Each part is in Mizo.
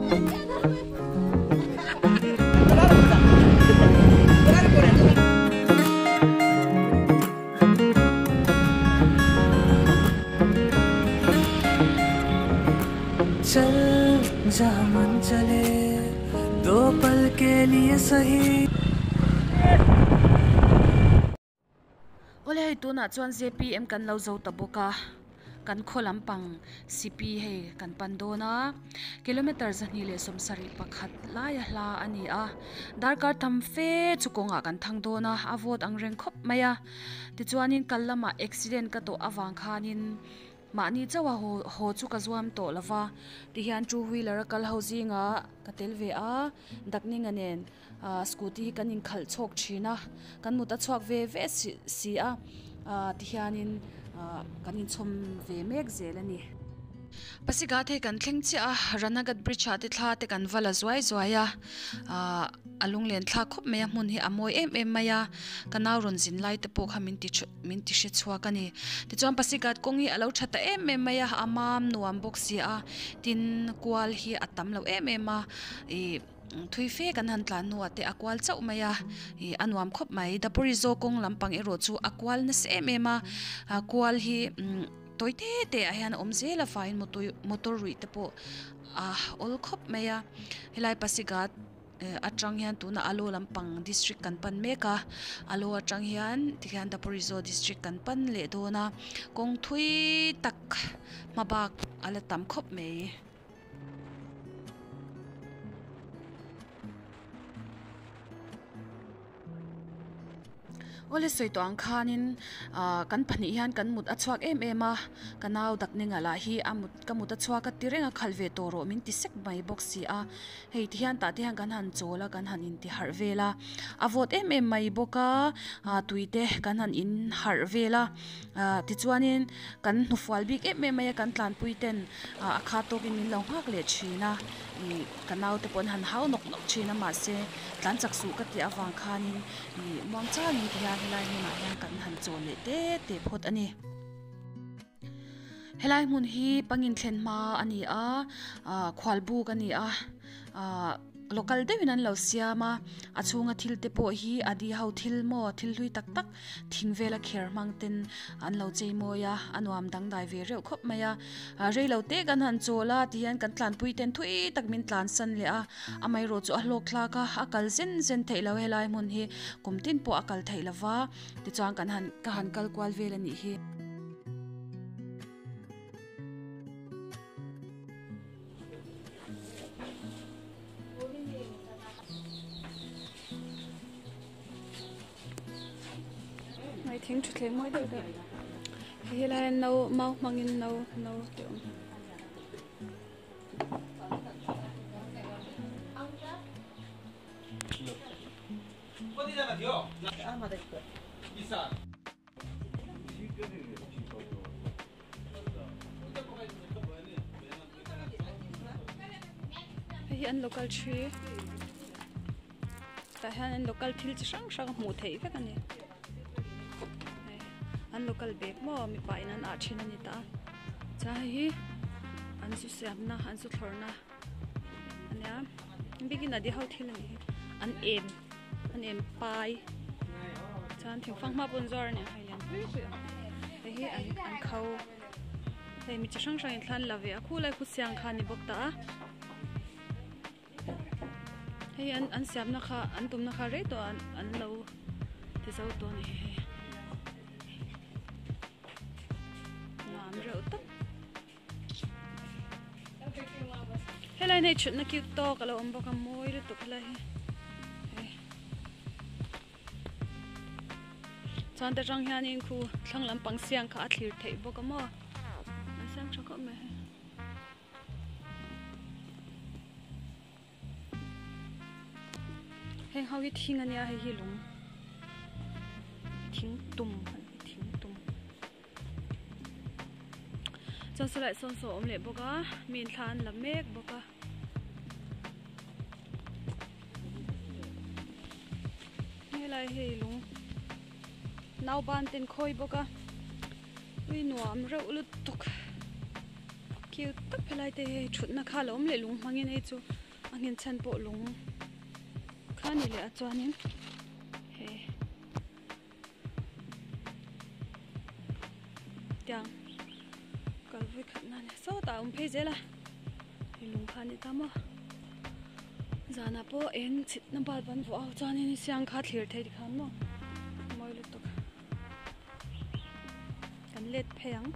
Awle hei tunah chuan zpm kan lo zo ta bawk a kan khaw lampang sipi hei kan pan dawn a kilometer 271 laia hla a ni a darkar tam fe chu kawngah kan thang dawn a a vawt ang reng khawp mai a tichuanin kal lamah accident ka tawh avang khanin Mahni chauh a haw haw chu ka zuam tawh lo va, tihian two wheeler a kal ho zingah ka tel ve a, Dakninga nen ah scooty hi kan inkhalh chhawk thin a, kan mut a chhuak ve ve si si a, ah tihianin ah kan inchhawm ve mek zel a ni. Pasighat hei kan thleng chiah a, Ranagat bridge ah te thla te kan va la zuai zuai a, ah a lunglen thlak khawp mai a, hmun hi a mawi em em mai a, ka nau rawn zin lai te pawh kha min ti tha. min ti hre chhuak a ni. Tichuan Pasighat kawng hi a lo tha ta em em mai a, a mam nuam bawk si a, tin kual hi a tam lo em em a, ih thui fe kan han tlan hnuah te a kual chauh mai a, ih a nuam khawp mai. Dapori zaw kawng lampang erawh chu a kual nasa em em a, kual hi umm tawi te te ah hian a awm zel a faiin motor ruih te pawh a awl khawp mai a, helai Pasighat. Atang hian tuna Alo lampang district kan pan mek a, Alo atang hian tikhian Daporizo district kan pan leh dawn a, kawng thui tak hma bak a la tam khawp mai. Awle sawi tawh ang khanin ah kan pahnih hian kan mut a chhuak em em a, ka nau dakninga lah hi a mut ka mut a chhuak a ti reng a khalh ve tawh rawh min ti sek mai bawk si a, hei ti hian tah te hian kan han chawl a kan han inti harh vel a, a vawt em em mai bawk a ah tui te kan han in harh vel a, ah tichuanin kan hnufual bik em em mai a kan tlanpui ten ah a kha tawkin min lo nghak leh thin a ih. Ka naute pawh an han hau nawk nawk thin a mahse tlan chak suh ka tih avang khanin ih muang changin ti hian helai hmunah hian kan han chawl leh te te phawt a ni. Helai hmun hi pangin thlen hma a ni a ah khual buk a ni a ah local deuhin an lo siam a a chhunga thil te pawh hi a di ho thil maw thil hlui tak tak Thing vela kher hmang ten an lo chei mawi a, a nuam dangdai ve reuh khawp mai a. Rei lo te kan han chawl a tihian kan tlanpui ten thui tak min tlansan leh a, amaherawh chu a hlawk thlak a, a kal zen zen theih lo helai hmun hi kum tin pawh a kal theih lo va, tichuan kan han ka han kal kual vel a nih hi. Hei thing thutthleng mawi deuh deuh hei helai hian no mau hmangin no no te awm. Hei hi an local tree tah hian an local thil chi hrang hrang hmuh theih vek a ni hei an local bag maw mipa in an ah thin a ni ta chuan hei hi an zu siamna an zu thlawrhna a nia bikin a di ho thil a nih hi an em an em pai chuan thingfang hma pawh an zuar a ni hei lian pui pui a hei hi an an kho hei mi chi hrang hrang in thlan la ve a khulai khu siang kha a ni bawk ta a hei an an siamna kha an tumna kha rei tawh an an lo ti zo tawh a ni hei. Nuam reuh tak. Helai hi thutna cute tawk a lo awm bawk a mawi lutuk helai hi hei chuan ta tang hianin khu thlang lampang siang kha a thlir theih bawk a maw a siam tha khawp mai hei. Heng ho hi thing ania hei hi lung thing tum an ti thing tum chuan saw lai sawn saw a awm leh bawk a mi in thla an la mek bawk a. Helai hei lung nauban ten khawi bawk a ui nuam reuh lutuk. Cute tak helai te hi thutna kha a lo awm leh lung hmangin hei chu a nghen chhan pawh lung kha a ni leh a chuanin hei tiang kal vui khat na nia sawtah a awm phei zel a hei lung kha a ni ta maw zanah pawh eng chhitna bulb an vuah a chuanin siang kha thlir thei tikhan maw mawi lutuk kan let phei ang.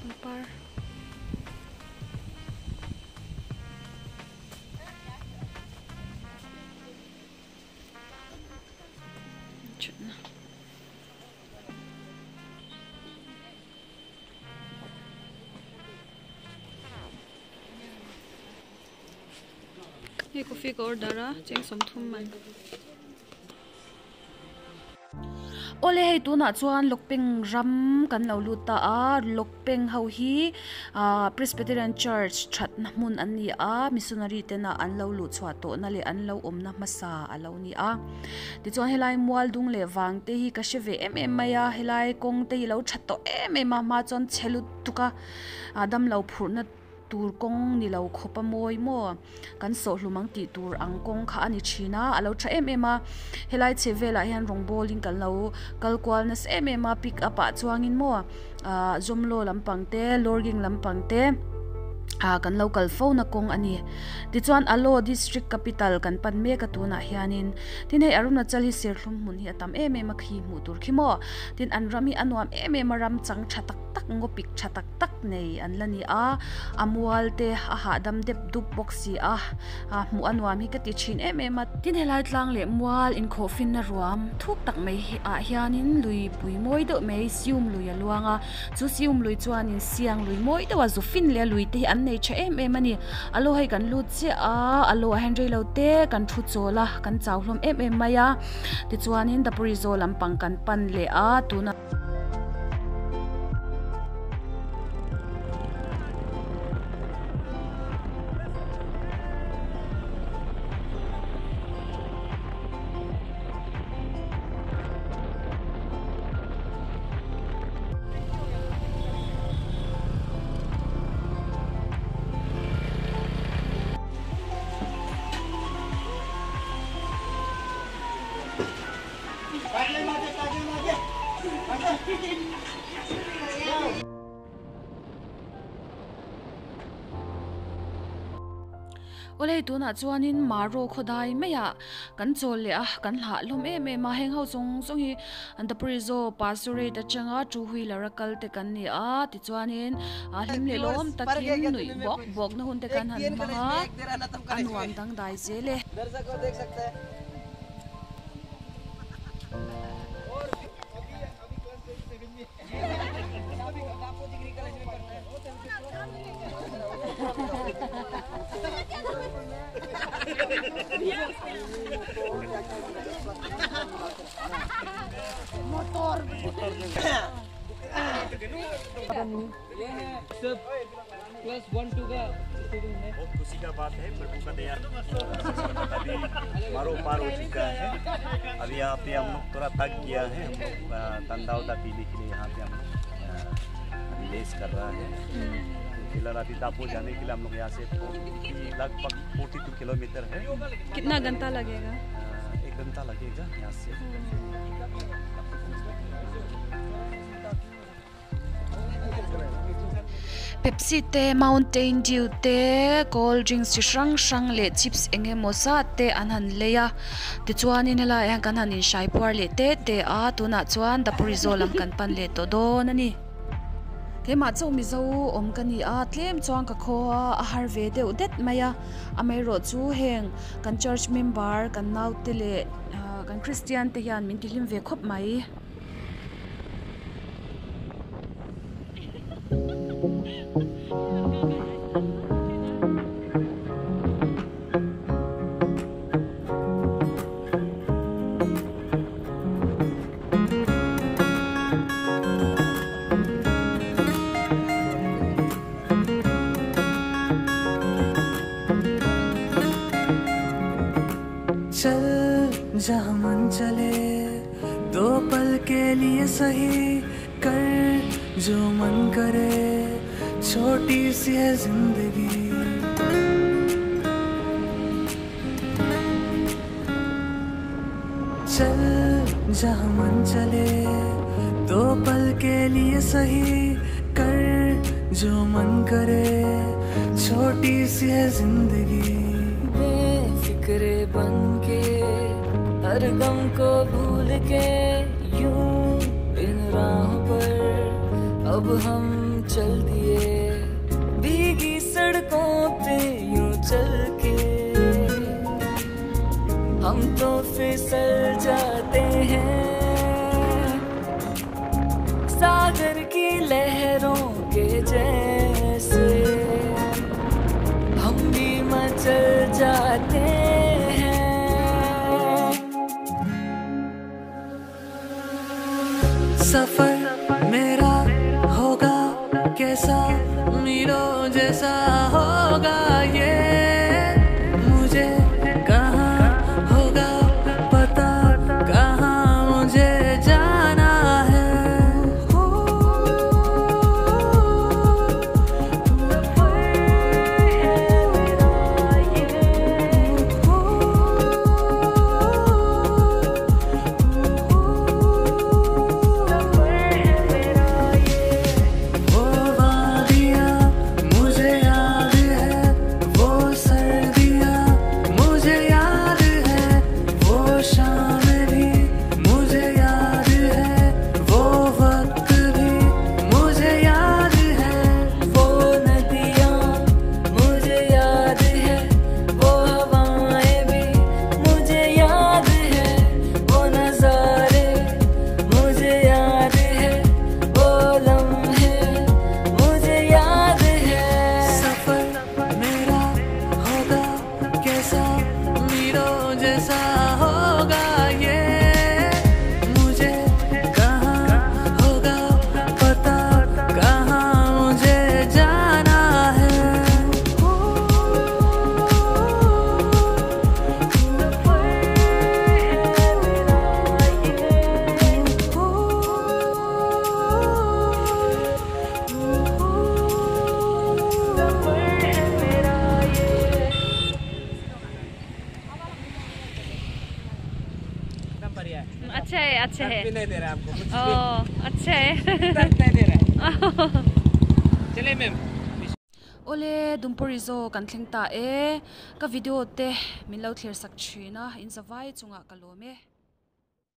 Pangpar thutna. Hei coffee ka order a cheng sawmthum man. Awle hei tunah chuan Lokpeng ram kan lo lut ta a, Lokpeng ho hi ah Presbyterian Church thatna hmun an ni a, missionary tena an lo luh chhuah tawhna leh an lo awmna hmasa a lo ni a. Tichuan helai mual dung leh vang te hi ka hre ve em em mai a, helai kawng te hi lo tha tawh em em a, hma chuan chhe lutuk a, ah damlo phurhna tur kawng ni lo khawp a mawi maw kan sawhhlum ang tih tur ang kawng kha a ni thin a a lo tha em em a helai chhe velah hian rawng bawlin kan lo kal kual nasa em em a pick up ah chuangin maw ah zawmlaw lampang te lawrging lampang te ah kan lo kal fo na kawng a ni tichuan alo district capital kan pan mek a tunah hianin tin hei Arunachal hi serthlum hmun hi a tam em em a khi hmuh tur khi maw tin an ram hi a nuam em em a ram chang tha tak tak ngaw pik tha tak tak nei an la ni a, a mual te a hahdam dep dup bawk si a, ah hmuh a nuam hi ka ti thin em em a. Tin helai tlang leh mual inkhawh finna ruam thuk tak mai hi ah hianin lui pui mawi deuh mai sium lui a luang a, chu sium lui chuanin siang lui mawi deuh a zu fin leh a lui te hi an nei tha em em a ni. A lo hei kan lut chiah a, a lo ah hian reilo te kan thu chawl a, kan chau hlawm em em mai a, tichuanin Dapuri zawl lampang kan pan leh a, tuna. Awle tunah chuanin Maro khawdai maiah kan chawl leh a, kan hlah hlawm em em a, heng ho zawng zawng hi Daporizo Pastorate atanga two wheeler a kal te kan ni a, tichuanin a hlim leh lawm takin nuih bawk bawk na hun te kan han hmang a, a nuam dangdai zel e. बहुत खुशी का बात है प्रभु का दया अभी मारो पार हो चुका है अभी यहाँ पे हम लोग थोड़ा थक गया है हम लोग ठंडा उंडा पीने के लिए यहाँ पे हम लोग अभी रेस्ट कर रहा है। फिलहाल अभी दापो जाने के लिए हम लोग यहाँ से लगभग 42 किलोमीटर है। कितना घंटा लगेगा? 1 घंटा लगेगा यहाँ से। Pepsi te, Mountain Dew te, cold drinks chi hrang hrang leh chips eng emaw zat te an han lei a, tichuanin helaiah hian kan han inhrai phuar leh te te a, tunah chuan Dapuri zawl lam kan pan leh tawh dawn a ni. Keimah chauh Mizo awm ka ni a, tlem chuan ka khaw a, a har ve deuh det mai a, amaherawh chu heng kan church member kan naute leh kan Christian te hian min tihlim ve khawp mai. के लिए सही कर जो मन करे छोटी सी है जिंदगी। चल जहाँ मन चले दो पल के लिए सही कर जो मन करे छोटी सी है जिंदगी। बेफिक्रे बन के हर गम को भूल के यूं इन राहों पर अब हम चल दिए, भीगी सड़कों पे यूं चल के हम तो फिसल जाते हैं, सागर की लहरों के जैसे हम भी मचल जाते हैं। सफर मेरा होगा कैसा, मीलों जैसा होगा ये, मुझे कहाँ होगा पता, कहाँ मुझे जाना है। वो वादियाँ मुझे याद है, वो सर्दियाँ मुझे याद है, वो शाम भी मुझे याद है, वो वक्त भी मुझे याद है। वो नदियाँ मुझे याद है, वो हवाएं भी मुझे याद है, वो नज़ारे मुझे याद है, वो लम्हे मुझे याद है। सफर मेरा होगा कैसा, मीलों जैसा होगा ये, मुझे कहाँ होगा पता, कहाँ मुझे जाना है। एकदम बढ़िया है। अच्छा है, अच्छा है। भी नहीं दे रहा है आपको कुछ ओ अच्छा है। भी दर्द नहीं दे रहा है। चलिए ma'am. Ole Dumpur zo kan thleng ta e ka video te min lo thlir sak thina in zawai chunga ka lome.